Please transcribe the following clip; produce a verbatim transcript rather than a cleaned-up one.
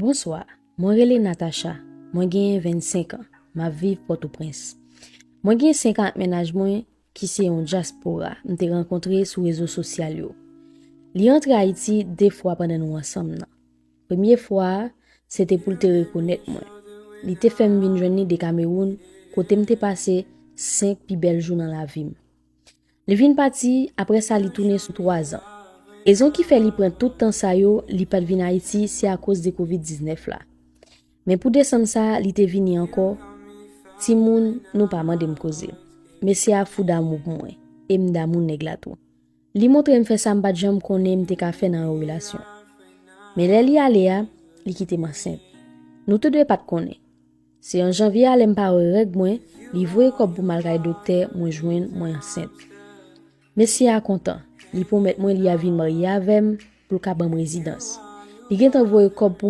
Bonswa, mwen rele Natacha. Mwen genyen vennsenk an. M ap viv Pòtoprens. Mwen gen senk an ak mennaj mwen ki se yon dyaspora m te rankontre sou rezo sosyal yo. Li antre Ayiti de fwa pandan nou ansanm nan. Premye fwa a, se te pou l te rekonèt mwen. Li te fè m vin jwenn li de Kamewoun, kote m te pase senk pi bèl jou nan lavi m. Li vin pati, apre sa li tounen sou twa zan. Rezon ki fè li pran tout tan sa yo, li pa t vin Ayiti, se akoz de kovid diznèf la. Men pou desanm sa a, li te vini ankò. Timoun, nou pa mande m koze. Mesye a fou damou pou mwen, e m damou nèg la tou. Li montre m fè sa m pa t janm konnen m te ka fè nan yon relasyon. Men lè li ale a, li kite m ansent. Nou toude pa t konnen. Se an janvye a, lè m pa wè règ mwen, li voye kòb pou m al kay doktè, mwen jwenn mwen ansent. Mesye a kontan. Li pwomèt mwen li a vin marye avè m pou l ka ban m rezidans. Li gentan voye kòb pou